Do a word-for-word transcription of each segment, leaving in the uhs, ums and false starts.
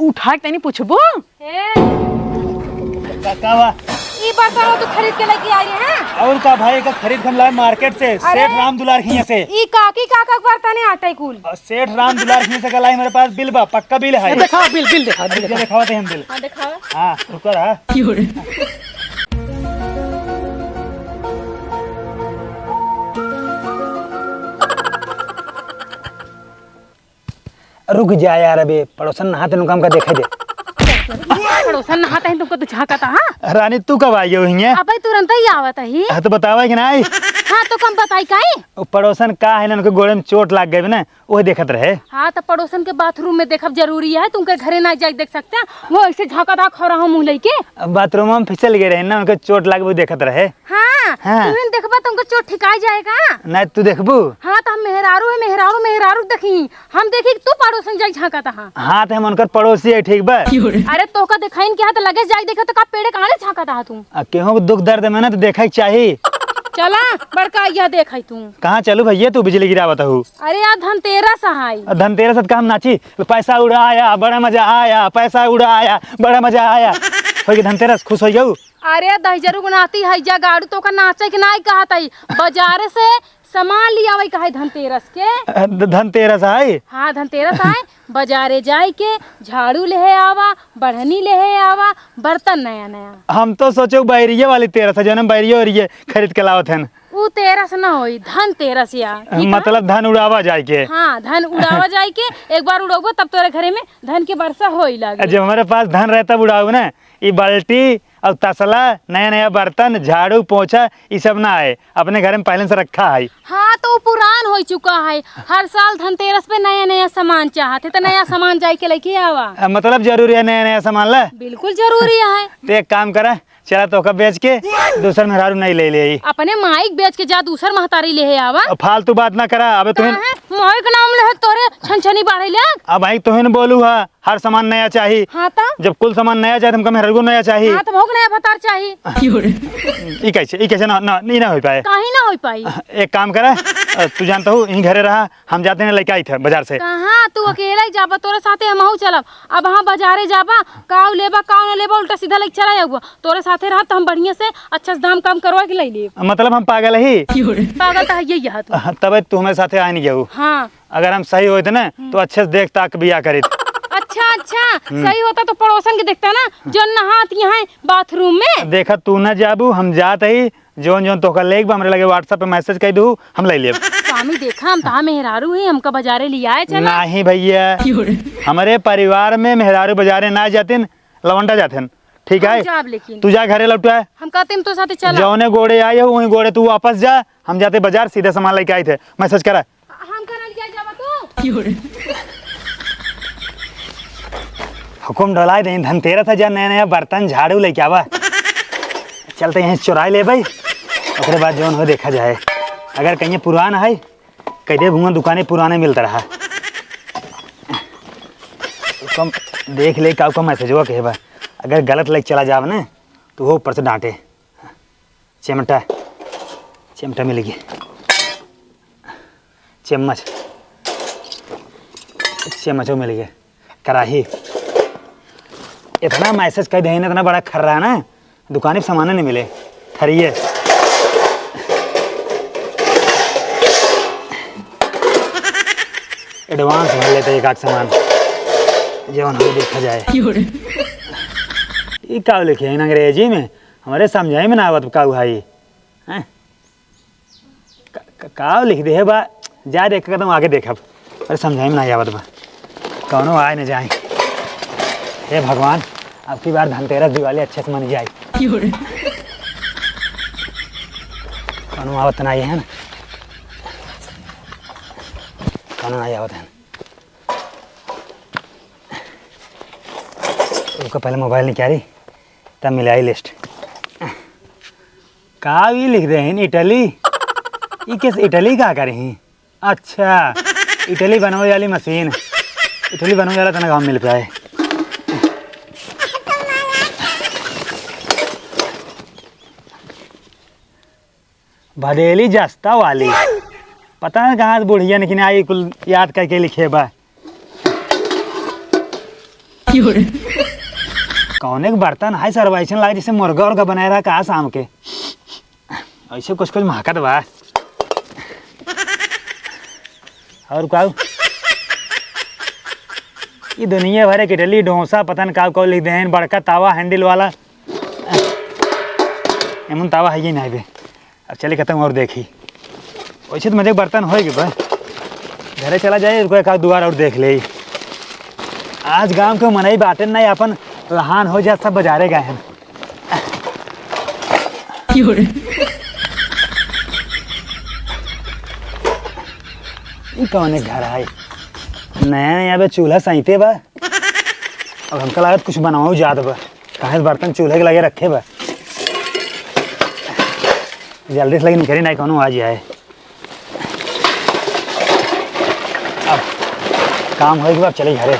उठा के तनी पूछबू? ए। का, का बा? ई बताओ, तू खरीद के लेके आई है? और का भाई, का खरीद के हम लाए मार्केट से, अरे। सेठ राम दुलार खिया से। ई काकी काका के बर्तन है, आटा कुल। और सेठ राम दुलार खिया से का लाई, मेरे पास बिल बा, पक्का बिल है। देखा, बिल, बिल देखा, बिल ये देखा। दिखावा थे हम बिल। हाँ, दिखावा। हाँ, रुको रहा। रुक जा यार, अबे पड़ोसन नहात हैं, उनका हमका देखे दे। पड़ोसन नहात हैं, तुमको तू झांकता, हाँ? रानी, तू कब आई हो हियाँ? अबे तुरंत ही आवत ही। हाँ, तो बतावा कि ना आई? हाँ, तो कम बताई काई? वो पड़ोसन का है ना, उनके गोड़े में चोट लाग गई ना, वही देखत रहे। हाँ, तो पड़ोसन के बाथरूम में देखब जरूरी है, तुमके घरे ना जाके देख सकते हैं? वो ऐसे झांकता खड़ा हो मुँह लेके। अब बाथरूम में फिसल गए रहे ना, उनके चोट लाग, वो देखत रहे। हाँ, हाँ। तुहिन देखबा तो उनका चोट ठिकाई जाएगा। नहीं, तू देखबू? हाँ, तो हम मेहरारू है, मेहरारू, मेहरारू देखी। हम देखी कि तू पड़ोसन जाई झांकत हा। हाँ, तो हम उनकर पड़ोसी है, ठीक बा? अरे, तोहका देखाइन के हाथ लगे जाई, देखा तो का पेड़े काले झांकत हा तू? आ, केहू के दुख दर्द में ना तो देखे के चाही। चला, बड़का यह देखाई तू। कहाँ चलू भैया, तू बिजली गिरावत हूँ। अरे यार, धनतेरस है। आ, धनतेरस है तो का हम नाची? पैसा उड़ाया, बड़ा मजा आया, पैसा उड़ाया, बड़ा मजा आया। होई के धनतेरस, खुश हो जाऊ। अरे दहिजरू के नाती है जा गाड़ू, तो का नाचे के नाई कहत है, बाजारे से सामान ले आवे कहे धनतेरस के। अ, ध-, धनतेरस है? हाँ, धनतेरस है। बाजारे जाए के झाड़ू लेहे आवा, बढ़नी लेहे आवा, बर्तन नया नया। हम तो सोचे बैरिये वाली तेरस है, जौन हम बैरिये ओरिये खरीद के लावत हन। ऊ तेरस न होई, धनतेरस या। ठीक है? मतलब धन उड़ावा जाए के। हाँ, धन उड़ावा जाए के। एक बार उड़ाबो तब तोरे घरे में धन के वर्षा होई लागे। जब हमारे पास धन रहे तब उड़ाऊ ना। ई बाल्टी और तसला, नया नया बर्तन, झाड़ू, पोछा, ई सब ना आए, अपने घर में पहले से रखा है। हाँ, तो वो पुरान हो चुका है। हर साल धनतेरस पे नया नया सामान चाहते, तो नया सामान जाए के लेके आवा। अ, मतलब जरूरी है नया नया सामान ला? बिल्कुल जरूरी है। तो एक काम करा, चला तोका बेच के दूसर मेहरारू नहीं ले ले। अपने माइक बेच के जा दूसर महतारी ले आवा। अब फालतू बात ना करा। अबे तुहिन काहे? माइक नाम ले तोरे छनछनी बाढ़े ले। अब भाई तुहिन बोलू हा, हर सामान नया चाही। हाँ तो? जब कुल सामान नया चाही, तो हमका मेहरारू नया चाही। हाँ, तो हमका नया भतार चाही। ई कैसे, ई कैसे ना, ना, ई ना हो पाए। काहे ना हो पाई? एक काम करा, अ, तू जानता हूँ, यहीं घरे रहा, हम जाते हैं, लेके आई थे बाजार से। कहाँ तू अकेला ही जाबा? तोरे साथे हमहू चलब। अब हाँ बाजारे जाबा, काऊ लेबा, काऊ ना लेबा, उल्टा सीधा लेके चला जाऊबा। तोरे साथे रहा तो हम बढ़िया से अच्छा से दाम काम करवा के ले लेब। मतलब हम पागल ही? पागल तो है यही है तू। तबे तू हमारे साथे आए नहीं गऊ। हाँ। अगर हम सही होते ना, हम्म। तो अच्छे से देख ताक बिया करित। अच्छा, अच्छा, हम्म। सही होता तो पड़ोसन के देखता ना, जो नहात यहाँ बाथरूम में। देखा, तू ना जाबू, हम जात ही, जौन जौन तोहका लेक बा, हमरे लगे WhatsApp पे message कर दू, हम ले लेब। स्वामी, देखा, हम तहा मेहरारू ही, हमका बाजारे लियाए चला। नहीं भैया, हमरे परिवार में मेहरारू बाजारे ना जातिन, लवंडा जातिन, ठीक हम है? जाब लेकिन। तू जा घरे लौट आए। हम कहते हम तो साथे चला। जौने गोड़े आए हो, वहीं गोड़े तू वापस जा, हम जाते बाजार, सीधा सामान लेके आई थे, message करा। हमका ना लिया जावा तू। हुकुम डोलाए दे, धनतेरस है, जा नया नया बर्तन झाड़ू लेके आवा। चलते यहीं चुराई ले भाई, ओकरे बाद जौन हो देखा जाए। अगर कहीं पुरान है, कह दे भुआ दुकाने पुराने मिलता रहा। हुकुम देख ले का, का message हुआ कहे बा। अगर गलत लेके चला जाव ना, तो वो ऊपर से डांटे। चिमटा, चिमटा मिल गया। चम्मच, चम्मचो मिल गया। कढ़ाई, इतना message कर दे, इतना बड़ा खर्रा है ना, दुकान पे सामान नहीं मिले। खरिये, advance भर लेते एक आध सामान, जवन हो देखा जाए। ये का लिखे हैं अंग्रेजी में, हमारे समझाई में ना आवत का भाई। हैं? का, का, का लिख दे है बा? जा देख के तुम आगे देखब। अरे समझाई में ना आवत बा। कौनो आए न जाए। हे भगवान, अब की बार धनतेरस दिवाली अच्छे से मनी जाए। कौनो आवत ना है ना? कौनो ना आवत है? रुको, पहले मोबाइल निकाली, तब मिलाई list। का ई लिख दे हैं, इटली? ई किस इटली का करे हैं? अच्छा, इटली बनवे वाली मशीन। इटली बनवे वाला तना गाँव मिल पाए। भदेली जस्ता वाली। पता नहीं कहाँ से बुढ़िया निकने आई, कुल याद करके लिखे बा। कौने के बर्तन है सरवा, ऐसन लागे जैसे मुर्गा उर्गा बनाए रहा का शाम के। ऐसे कुछ कुछ महकत बा। और का? ई दुनिया भर के इडली डोसा पता न का का लिख देहन, बड़का तावा हैंडल वाला। एमन तावा है ही नहीं बे। अब चली कतहूँ और देखी। वैसे तो मजे के बर्तन होए के बा। घरे चला जाए, रुको, एक आध दुआर और देख ले। आज गांव के मनई बाटे नहीं, अपन लहान हो जा, सब बाजारे गए हैं। ई कौने घर है? नया नया बे चूल्हा सैते बा। अब हमका लागत कुछ बनावल जात बा। काहे बर्तन चूल्हे के लगे रखे बा। जल्दी से लेकिन निकरी नहीं, कौनो आ जाए। अब काम होए के बाद चले घरे।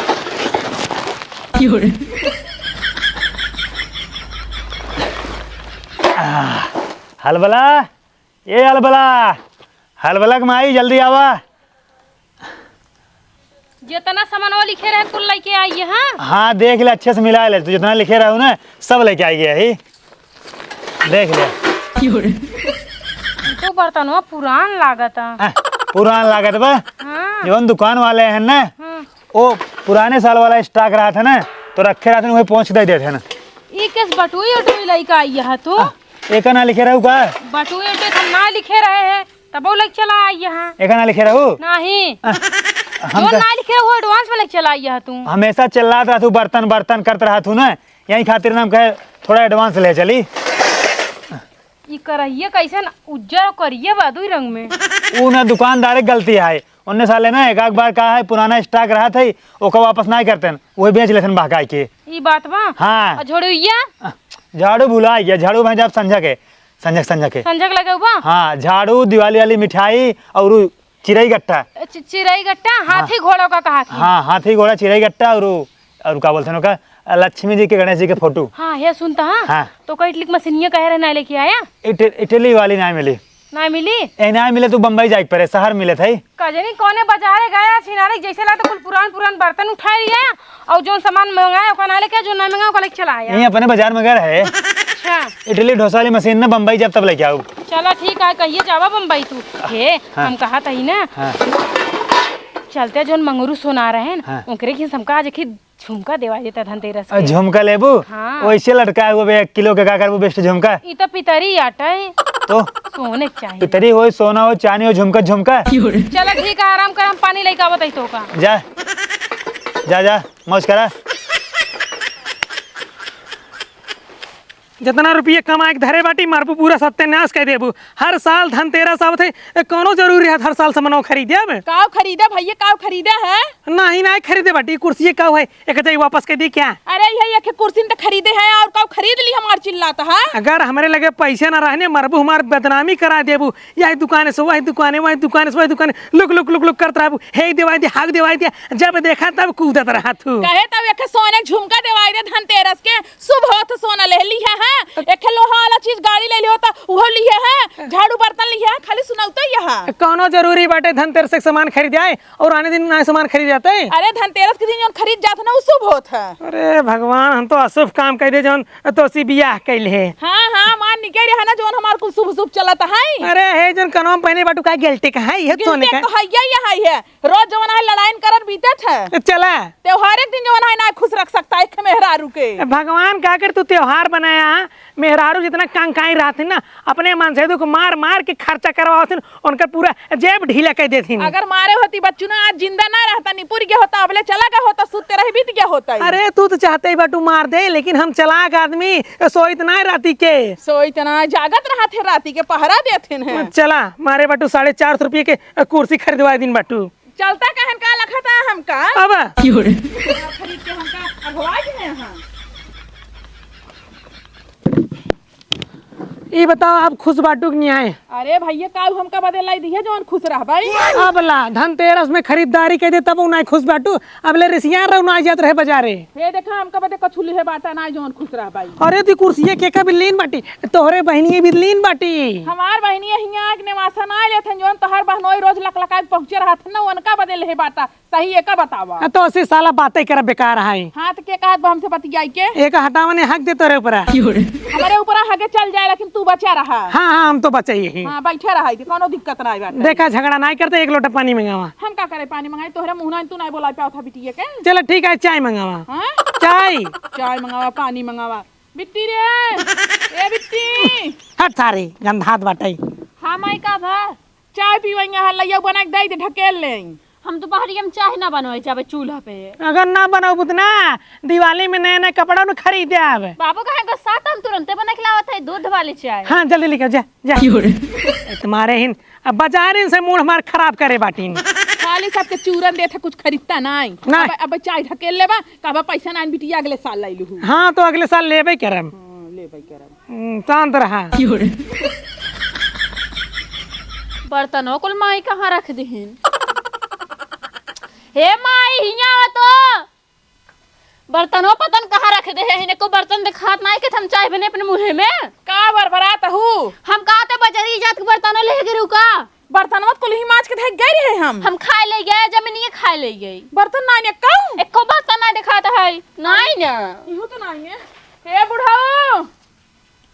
आह, हलबला, ए हलबला, हलबला के माई, जल्दी आवा। जितना सामानवा लिखे रहे, कुल लेके आई है, हाँ? हाँ, देख ले, अच्छे से मिला ले। तू जितना लिखे रहू ना, सब लेके आई गया ही। देख ले। ई तो बर्तनवा पुरान लागत है। हाँ, पुरान लागत बा। हाँ। जौन दुकान वाले हैं ना, हाँ। वो पुराने साल वाला स्टॉक रहा था ना, तो रखे रहते ना, वही पहुँच दे देते हैं ना। ई किस बटुई उटुई लेके आई है तू? हाँ, एका ना लिखे रहू का? बटुई उटुई तो ना लिखे रहे हैं। तबो लइके चला आई यहाँ। एका ना लिखे रहू? नाही। अ, हम जो तो ना लिखे रहू, advance में लइके चला आई यहाँ तू। हमेशा चिल्लात रहतू, बर्तन, बर्तन करत रहतू ना, यही खातिर ना हम कहे थोड़ा advance ले चली। ई करहिए कैसे न उज्जर और करिए बा, दुई रंग में। ऊ ना दुकानदार के गलती है, उनने साले ना एक आध बार कहा है, पुराना स्टॉक रहत है, ओका वापस ना करते हैं, वही बेच लेते हैं बहकाई के। ई बात बा? हाँ। और झोड़ुइया? झाड़ू भुला गया, झाड़ू भाई जब संझा के संझक, संझक है। संझक लगे हुआ? हाँ, झाड़ू, दिवाली वाली मिठाई और उ चिरई गट्टा। चि-, चिरई गट्टा, हाँ। हाथी घोड़ा का कहा थी। हाँ, हाथी घोड़ा, चिरई गट्टा और उ, और का बोलते हैं ओका, लक्ष्मी जी के, गणेश जी के फोटो। हाँ, हे सुनता, हाँ? हाँ। तो कई इडली के मशीनिया कहे रहे ना लेके आया? इट-, इटली वाली ना मिली। ना मिली? ए, ना मिले तो बम्बई जाए के पड़े, शहर मिले थे। का जानी कौने बाजारे गया छिनारे, जैसे ला तो कुल पुरान पुरान बर्तन उठाए लिया और जौन सामान मंगाया ओका ना लेके, जो ना मंगाया ओका लेके चला आया। यहीं अपने बाजार में गए रहे। अच्छा। इडली डोसा वाली मशीन ना बम्बई जब तब लेके आऊ। चला ठीक है, कहिए जावा बम्बई तू। हे, हाँ। हम कहा था ही ना। हाँ। चलते जौन मंगरू सोना रहे न, हाँ। ओकरे खिन से हमका आज एक ही झुमका देवाई देता धनतेरस आ, के। झुमका लेबू? हाँ। वैसे लटकाए हुए बे, एक किलो के का करबू best झुमका? ई तो पितरी आटे। तो? सोने के चाहिए। पितरी हो, सोना हो, चांदी हो, झुमका, झुमका। चला ठीक है, आराम कर, हम पानी लेके आवत हई तो का। जा, जा, जा, मौज करा। जितना रुपये कमाए के धरे बाटी, मारबू पूरा सत्यानाश कर देबू। हर साल धनतेरस आवत है, ए, कौनो जरूरी है हर साल सामानवा खरीदे अब? काव खरीदे भैया, काव खरीदे है? नहीं, नहीं खरीदे बाटी, कुर्सी काव है, एक जाई वापस कर दी क्या? अरे, यही एक कुर्सी त खरीदे है और काव खरीद ली हमार चिल्लात है। अगर हमरे लगे पैसे ना रहने, मरबू हमार बदनामी करा देबू, यही दुकान से वही दुकान, वही दुकान से वही दुकान, लुक, लुक, लुक, लुक करत रहबू, हे देवाई दे, हाग देवाई दे, जब देखा तब कूदत रहा तू। कहे तब एक सोने झुमका देवाई दे धनतेरस के, शुभ होत सोना ले लिहे है, एक ठे लोहा वाला चीज गाड़ी ले लिहो त उहो लिहे है, झाड़ू बर्तन लिहे है, खाली सुनौते यह। कौनो जरूरी बाटे धनतेरस के सामान खरीद आए और आने दिन ना सामान खरीद जाते? अरे धनतेरस के दिन जौन खरीद जात ना उ शुभ होत है। अरे भगवान, हम तो अशुभ काम कर दे जौन तो सी बियाह कैल है। हाँ, हाँ, मान निकल रहा ना जौन हमार कुल शुभ शुभ चलत है। अरे हे जौन कनवा में पहने बाटू का गिल्टी का है, ये सोने का। तो है, ये, ये है, ये। रोज जवन है लड़ाइन करत बीतत है। चला। त्योहार एक दिन जवन है ना खुश रख सकता है एक मेहरारू के। भगवान का कर तू त्योहार बनाया, मेहरारू जितना कंकाई रहत है ना, अपने मन से दुख मार मार के खर्चा करवावत है, उनकर पूरा जेब ढीला कर देत है। अगर मारे होती बच्चू ना आज जिंदा ना रहता, निपुर गया होता, अबले चला गया होता, सुते रह बीत गया होता। अरे तू तो चाहते ही बटू मार दे, लेकिन हम चलाक आदमी, सोइत ना राती के। सोइत ना, जागत रहत है राती के, पहरा देत है। चला, मारे बटू साढ़े चार सौ रुपये के कुर्सी खरीदवा दिन बटू। चलता कहन का लखत है हमका? अब? खरीद के हमका अगवा गए हैं। ई बताओ, अब खुश बाटू कि नाहीं? अरे भइया, काउ हमका बदे लाई दिहे जौन खुश रहबई? अब ला, धनतेरस में खरीदारी कइ दे तबउ नाहीं खुश बाटू। अब ले रिसियान रहू नाहीं जात रहे बजारे। हे देखा, हमका बदे कछु लिहे बाटा नाहीं जौन खुश रहबई। अरे ती कुर्सिया के का बिल्लीन बाटी, तोहरे बहिनिया बिल्लीन बाटी। हमार बहिनिया हियाँ आके नेवासा नाहीं लेथन जौन तोहर बहनोई रोज लकलका के पहुँचे रहत न, उनका बदे लिहे बाटा। सही एका बतावा। आ, तो ऐसे साला बातें करे बेकार है। हाँ, तो के कहत बा हमसे बतियाई के? एक हटावने हक दे तोरे ऊपर। हमरे ऊपर हगे चल जाए, लेकिन तू बचा रहा। हाँ, हाँ, हम तो बचा ही हैं। हाँ, बैठे रहा, कोनो दिक्कत ना बाटे। देखा, झगड़ा ना करते, एक लोटा पानी मंगावा। हम का करे पानी मंगाई? तोहरे मुँह ना, तू ना बोला पावत बिटिया के। चलो ठीक है, चाय मंगावा। हाँ? चाय। चाय मंगावा, पानी मंगावा। बिट्टी रे, ए बिट्टी। हट सारे, गंधात बाटे। हाँ माई, का भा? चाय पीवइया है, लइया बना के दे दे, ढकेल ले। हम तो बहरिया में चाय ना बनवाई जाबे चूल्हा पे। अगर ना बनौबू त ना, दिवाली में नया नया कपड़ा न खरीदे आवे। बाबू कहे को साथ हम तुरंते बना के लावत है दूध वाली चाय। हाँ, जल्दी लेके जा, जा। क्यों रे? तुम्हारे हिन, अब बाजारे से मूड हमार खराब करे बाटीन। खाली सबके चूरन देत है, कुछ खरीदता नाई। नाई। अब, अब चाय ढकेल लेबा, कहबा पैसा नाई बिटिया, अगले साल लाई लूहू। हाँ, तो अगले साल लेबे करम। हाँ, लेबे करम। हम्म, शांत रहा। क्यों रे? बर्तनों कुल माई कहाँ रख दिहिन? हे माई, हियाँ आवा तो। बर्तनों पतन कहाँ रख दे है? इन्हें को बर्तन दिखात नाई कि हम चाय बने अपने मुँहे में। का बरबरात हू? हम कहा ते बजरी जात के बर्तनों ले के रुका। बर्तनवा त कुल ही माज के धइ गए रहे हम। हम खाए ले गए, जमीनिये खाए ले गए। बर्तन नाई ने कहू? एको बर्तन नाई दिखात है। नाई ना। इहू तो नाई है। हे बुढ़ऊ,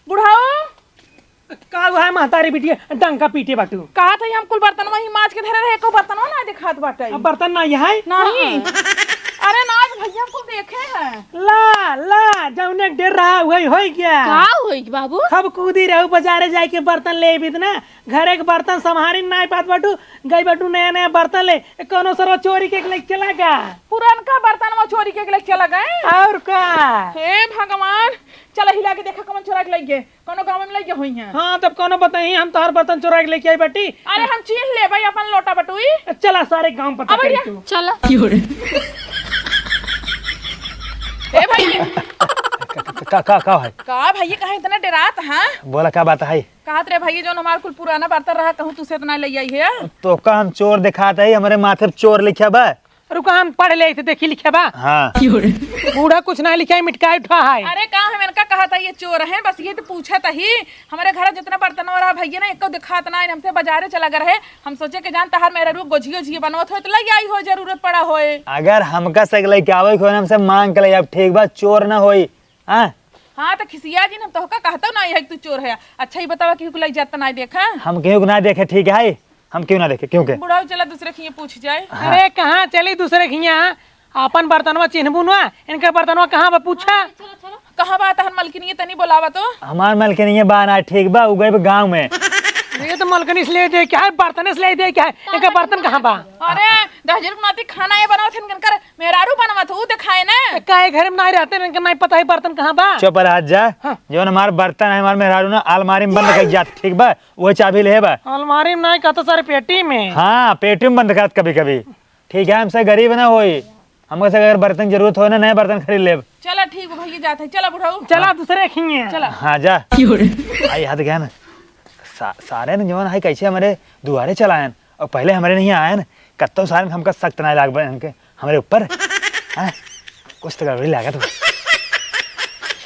बुढ़ऊ। का हुआ है महतारी बिटिया, डंका पीटे बाटू? कहा था हम कुल बर्तनवा ही माज के धरे रहे, एको बर्तनवा नाई दिखात बाटे। अब बर्तन नाई है? नाई। हाँ। अरे नाई भइया, कुल देखे हैं। ला, ला, जौने डेर रहा, वही होई गया। का होई बाबू? खूब कूदी रहू, बजारे जाइके बर्तन लेबित ना। घरे के बर्तन सम्हारी नाई पात बाटू, गई बाटू नया नया बर्तन ले। ए, कौनो सरवा चोरी के लेके चला गा? पुरनका बर्तनवा चोरी के लेके चला गए। और का? हे भगवान, चला हिला के देखा कौन चोरा के लेके गए। कौनो गाँव में लेके होई हैं। हाँ, तब कौनो बताई, हम तोहर बर्तन चोरा के लेके आई बाटी। अरे हम चीन्ह लेबे अपन लोटा बटुई। चला सारे गाँव पता अब करी भइया। तू। चला। ए भाई। का, का, का, का है? का भइया, कहाँ इतना डेरात, हाँ? बोला, का बात है? कहत रे भइया, जौन हमार कुल पुराना बर्तन रहा, कहूँ तुसे इतना ले आई है। तो का हम चोर दिखात है, हमरे माथे पे चोर लिख्या बा। रुका, हम पढ़ ले, इसे देखी लिख्या बा। हाँ। बूढ़ा कुछ ना लिख्या है, मिटकाई उठा है। अरे का हम इनका कहत है, ये चोर हैं, बस ये तो पूछत ही। हमरे घर जितना बर्तन रहा भइया ना, एको दिखात ना, हमसे बजारे चला गए रहे। हम सोचे के जान तहार मेहरारू गोझियो झियो बनवत होए, तो ले आई हो, जरूरत पड़ा होए। अगर हमका से लेके आवे को, हमसे मांग के ले, अब ठीक बा, चोर ना होई। हाँ? हाँ, तो खिसिया जिन, हम तोहका कहतो ना है कि तू चोर है। अच्छा, ये बतावा, केहू को लई जात ना देखा? हम केहू को ना देखे, ठीक है? हम क्यों ना देखे, क्यों के? बुढ़ऊ, चला दूसरे खिया पूछ जाए। हाँ। अरे, कहाँ चली दूसरे खिया? आपन बर्तनवा चिन्हबू ना, इनका बर्तनवा कहाँ बा, पूछा। चलो, चलो। कहाँ बा तहन मलकिनिया, तनी बोलावा तो। हमार मलकिनिया बा ना, ठीक बा, उ गई बा गाँव में। ये तो मलकिनी से ले दे क्या है, बर्तन से ले दे क्या है, इनका बर्तन कहाँ बा? अरे, दहजर को नाती खाना ये बनावत है, इनकर मेहरारू बनवत, उ दिखाए ना। काहे घर में नहीं रहते, इनका नहीं पता है बर्तन कहाँ बा। चुप रह जा। हाँ। जौन हमार बर्तन है, हमार मेहरारू ना अलमारी में बंद कर जात, ठीक बा? वो चाबी ले बा। अलमारी में नहीं, कहता सारे पेटी में। हाँ, पेटी में बंद करत कभी कभी। ठीक है, हमसे गरीब ना होई, हमसे अगर बर्तन जरूरत हो ना, नया बर्तन खरीद लेब। चला ठीक बा भइया, जात है। चला बुढ़ऊ। चला हाँ। दूसरे खिए। चला। हाँ, जा। आई हाथ गया ना। सा-, सारे ने जौन है कैसे हमारे दुआरे चलायन। और पहले हमरे नहीं आयन, कत्तो सारे हमका सख्त ना लाग बा इनके, हमरे ऊपर। हाँ? कुछ तो गड़बड़ी लागत बा।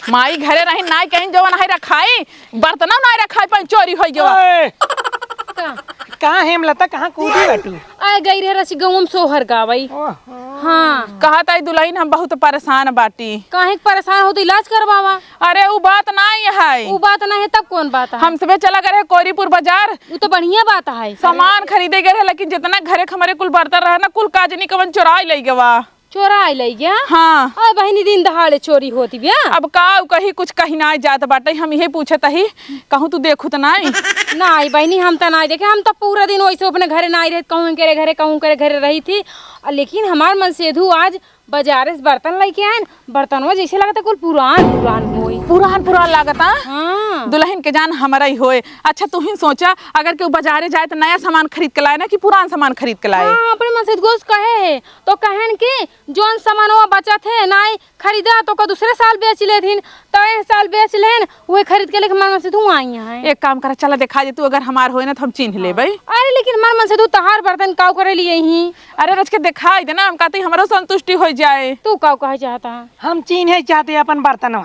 माई घरे रही, नाई कहीं जवन है रखाई, बर्तनों नाई रखाई, पाई चोरी होई गवा। ओए! का? कहाँ हेमलता, कहाँ कूदी बाटू? आए गई रहे रसी गाँव में सोहर गावई। ओहो। हाँ। कहत आई दुल्हन, हम बहुत परेशान बाटी। काहे के परेशान हो, तो इलाज करवावा। अरे, उ बात नाई है। उ बात नाई है, तब कौन बात है? हम सबे चला गए रहे कोरीपुर बाजार। उ तो बढ़िया बात है। सामान खरीदे गए रहे, लेकिन जितना घरे के हमरे कुल बर्तन रहे ना, कुल काजनी कवन चोराई लई गवा। चोराई लई गया? हाँ। अरे बहिनी, दिन दहाड़े चोरी होती बिया। अब का उ कही, कुछ कही नाई जात बाटे। हम इहे पूछत ही, कहूँ तू देखू त नाई? नाई बहिनी, हम त नाई देखे। हम त पूरा दिन वैसे अपने घरे नाई रहे, कहूँ करे घरे, कहूँ करे घरे रही थी। और लेकिन हमार मनसेधु आज बाजारे से बर्तन लइके आइन, बर्तनवा जइसे लागत कुल पुरान पुरान होई। पुरान पुरान लागत, हाँ? हाँ। दुलहिन के जान हमरा ही होए। अच्छा, तू ही सोचा, अगर केहू बाजारे जाए त नया सामान खरीद के लाए ना कि पुरान सामान खरीद के लाए? हाँ, अपने मन से गोस कहे है, तो कहन कि जौन सामानवा बचत है, नाई खरीदा तो का दूसरे साल बेच लेथिन, तो एह साल बेच लेन, उहे खरीद के लेके हमार मन से तू आई है। एक काम करा, चला देखा दे तू, अगर हमार होए ना तो हम चिन्ह लेबै। अरे लेकिन हमार मन से तू तहार बर्तन काउ करे लिए ही? अरे रोज के देखाई देना, हम कहते हमरो संतुष्टि हो जाए। तू काउ कहे चाहता है? हम चिन्हे चाहते अपन बर्तनवा।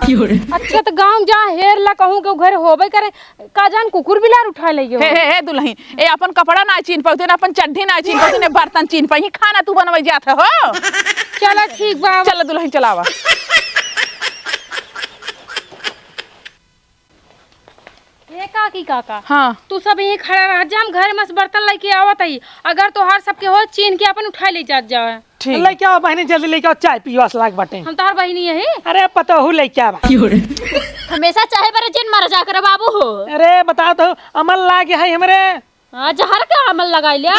अच्छा तो गाँव जा हेर ला, कहूँ के घर होबे करे, का जान कुकुर बिलार उठा ले हे, हे, हे दुलहिन, ए अपन कपड़ा ना चिन्ह पाउते ना, अपन चड्ढी ना चिन्ह पाउते ना, बर्तन चिन्ह पाई, खाना तू बनवै जात हो। चला ठीक बा। चला दुलहिन, चलावा। ए काकी काका, हाँ। तू सब यहीं खड़ा रह जा, हम घर में से बर्तन लेके आवत हई। अगर तोहार सबके हो, चिन्ह के अपन उठा ले जात जावे। ठीक। लेके आओ बहिनी, जल्दी लेके आओ, चाय पियो, अस लाग बाटे। हम तोहार बहिनी यही। अरे पतोहू लेके आवा। हमेशा चाहे बरे जिन मर जा कर बाबू हो। अरे बताओ तो, अमल लाग है हमरे। हाँ, जहर का अमल लगाई लिया।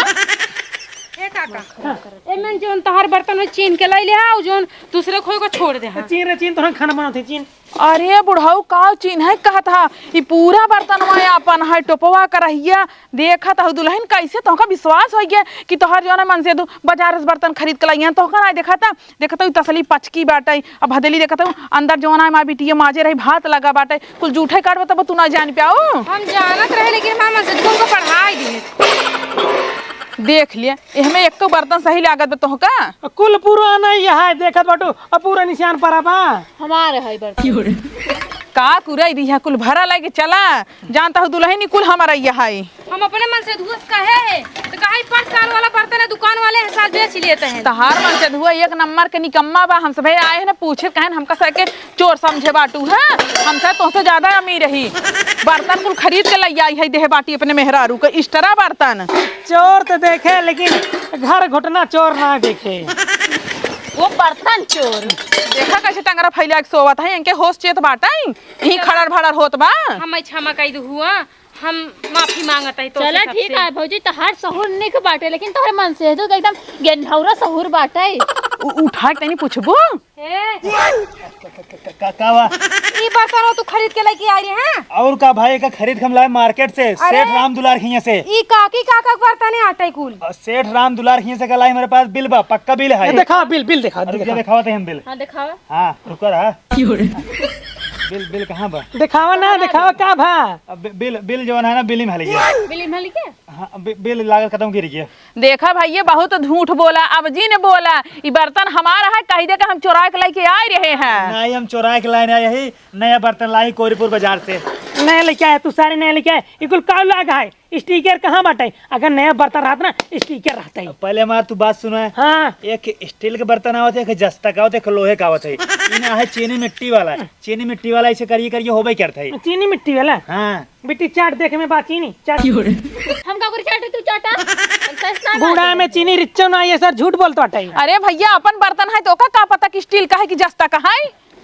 ए काका, एमन जोन तोहार बर्तन में चिन्ह के लाई ले, हाँ, जोन दूसरे कोई को छोड़ दे, हाँ। चिन्ह रे चिन्ह, तोहन खाना बनाते चिन्ह। अरे बुढ़ऊ, का चिन्ह है कहत हा? ई पूरा बर्तनवा आपन है, टोपवा करहिया। देखत हऊ दुलहिन, कैसे तोहका विश्वास होइ गया कि तोहर जौन है मन से तू बाजार से बर्तन खरीद के लइहन, तोहका नाहीं देखत? देखत हऊ तसली पचकी बाटइ, अब भदेली देखत हऊ अंदर जौन है माँ बिटिया माजे रही भात लगा बाटइ, कुल जूठे काट बतब तू ना जान पाऊ। हम जानत रहे, लेकिन हमार मन से तुमको पढ़ाई दी। देख लिया, एहमे एको बर्तन सही लागत बा तोहका? कुल पुराना ही है, देखत बाटू, अब पूरा निशान परा बा। हमार है बर्तन। का कुरई दिहा, कुल भरा लेके चला, जानत हऊ दुलहिनी कुल हमारा यह है। हम अपने मन से धुआं कहे है, तो कहा ई पाँच साल वाला बर्तन है, दुकान वाले है, साल बेच लेते हैं। तहार मन से धुआं एक नंबर के निकम्मा बा, हम सभे आए हैं ना पूछे, कहन हमका सके चोर समझे बाटू, हाँ? हम सब तोहसे ज्यादा अमीर रही। बर्तन कुल खरीद के लइ आई है, देह बाटी अपने मेहरारू के, इस्टरा बर्तन। चोर तो देखे, लेकिन घर घुटना चोर ना देखे। वो बर्तन चोर। देखा कैसे टंगरा फैला के सोवत है, इनके होश चेत बाटइ, यहीं खड़र भड़र होत बा। हम क्षमा कई दू हुआ, हम माफी मांगत है तो चला ठीक है भौजी, तोहार सहूर निक बाटे, लेकिन तोहर मन से तो एकदम गेंढौरा सहूर बाटे। उ-, उठा के तनी पूछबो। ए। का, का, का, का बा? ई बर्तन तू खरीद के लेके आई रहे हैं? और का भाई, का खरीद के हम लाए मार्केट से, अरे। सेठ राम दुलार खिया से। ई काकी काका के बर्तन है आटे कुल। और सेठ राम दुलार खिया से का लाई, हमारे पास बिल बा, पक्का बिल है। ए, दिखावा बिल, बिल दिखावा, अरे, बिल रुक जा, दिखावा। दिखावा तो हम बिल। हाँ, दिखावा। हाँ, रुको रहा। बिल, बिल कहाँ बा? दिखावा ना, दिखावा का भा? अब बि-, बिल, बिल जौन है ना, बिल ही में हली गया। बिल ही में हली गया? हाँ, बि-, बिल लागल खत्म गिर गया। देखा भैया, बहुत झूठ बोला, अब जिन बोला, ई बर्तन हमारा है, कही दे कि हम चोरा के लेके आए रहे हैं। नहीं, हम चोरा के लाए नहीं, यही नया बर्तन लाई कोरीपुर बाजार से। नया लेके आया तू, सारे नया लेके आए। ई कुल का लाग है? स्टिकर कहाँ बाटे? अगर नया बर्तन रहत ना, स्टिकर रहत है। पहले हमार तू बात सुना है। हाँ। एक स्टील के बर्तन आवत है, एक जस्ता का आवत है, एक लोहे का आवत है। ई ना है चीनी मिट्टी वाला। चीनी मिट्टी वाला ऐसे करिए करिए होबे करत है। चीनी मिट्टी वाला? हाँ। बिट्टी चाट देखे में बा चीनी, चाट। हम का करी चाटे, तू चाटा? हम तो स्नान बूढ़ा आ में चीनी रिच्चो ना, ये सर झूठ बोलत बाटे। अरे भैया, अपन बर्तन है तो ओका का पता कि स्टील का है कि जस्ता का है?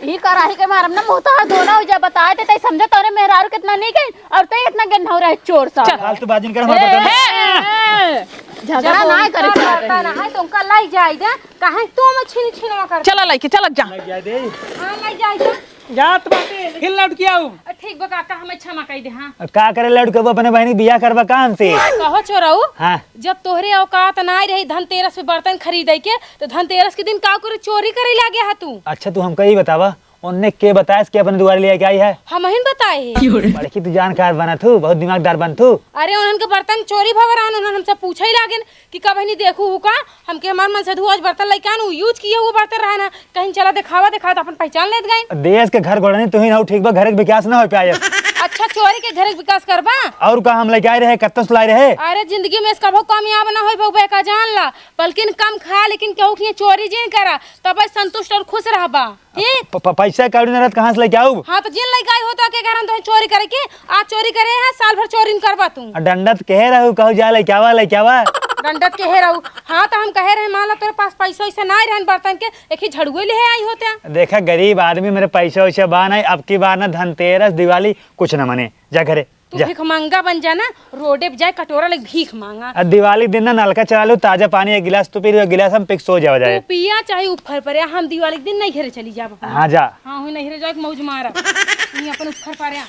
ई कराही के मारम ना मुंह तोहार दोनों हो जा, बताए ते तई समझे तोरे मेहरारू कितना नीक है और तई इतना गेंढौरा है चोर सा। चल। फालतू बाजिन कर, हमारे ए, बर्तन। ए, ए, झगड़ा जब ना उनका करे चाहते बर्तन हैं। है तो उनका लाई जाए दे, काहे तू में छीन छीनवा कर। चला लइके, चला जा। लग जाए दे। हाँ, लाई जाए दे। जात बाटे, फिर लौट के आऊ। ठीक बा काका, हमें क्षमा कई दे, हाँ। का करे लौट के, वो अपने बहनी बियाह करबा का हमसे? कहो छोराऊ, हाँ। जब तोहरे औकात ना रही धनतेरस पे बर्तन खरीदे के, तो धनतेरस के दिन का करे चोरी करे लागे हा तू? अच्छा, तू हमका ई बतावा, उनने के बतायस कि अपने दुआरे लेके आई है? हमहिन बताए है। बड़की तू जानकार बनत हू, बहुत दिमागदार बनत हू। अरे, उन्हन के बर्तन चोरी भव रहन, उन्हन हमसे पूछे ही लागेन कि कब हनी देखू हु का, हमके हमार मन से धुआ बर्तन लेके आन, उ यूज किए हुए बर्तन रहन, कहीं चला देखावा, देखावा तो अपन पहचान लेत गई। देश के घर घोड़नी तू ही ना, ठीक बा, घर के विकास ना हो पाए। अच्छा, चोरी के घर के विकास करबा? और का हम लेके आए रहे, कत्तो से लाए रहे? अरे, जिंदगी में इस कभो कामयाब ना होई बउबे का जान ला, बल्किन कम खा, लेकिन केहू के चोरी जिन करा, तब संतुष्ट और खुश रहबा। ठीक? प-, प-, पैसा कौड़ी न रहत, कहाँ से लेके आऊ? हाँ, तो जिन लेके आई हो तो के कारण तो चोरी करे के, आज चोरी करे है, साल भर चोरी न करबा तू। आ, डंडा तो कहे रहू, कहू जा लेके आवा, लेके आवा। डंडा तो कहे रहू। हाँ, तो हम कहे रहे, मान ला तोरे पास पैसा वैसा ना रहन बर्तन के, एक ही झड़ुए ले आई होते। देखा, गरीब आदमी, मेरे पैसा वैसा बा नहीं, अब की बार ना धनतेरस, दिवाली कुछ ना मने। जा घरे। तू जा। भिखमंगा बन जा ना, रोडे पे जाए कटोरा लेके भीख मांगा। आ दिवाली के दिन ना नलका चला लू, ताजा पानी एक गिलास तू पी लू, एक गिलास हम पी के सो जावा जाए। तू पिया चाहे उफर पर, हम दिवाली के दिन नैहरे चली जाब अपन। हाँ जा। हाँ, हुई नैहरे जाए के मौज मारा। ये अपन उफर पर आ।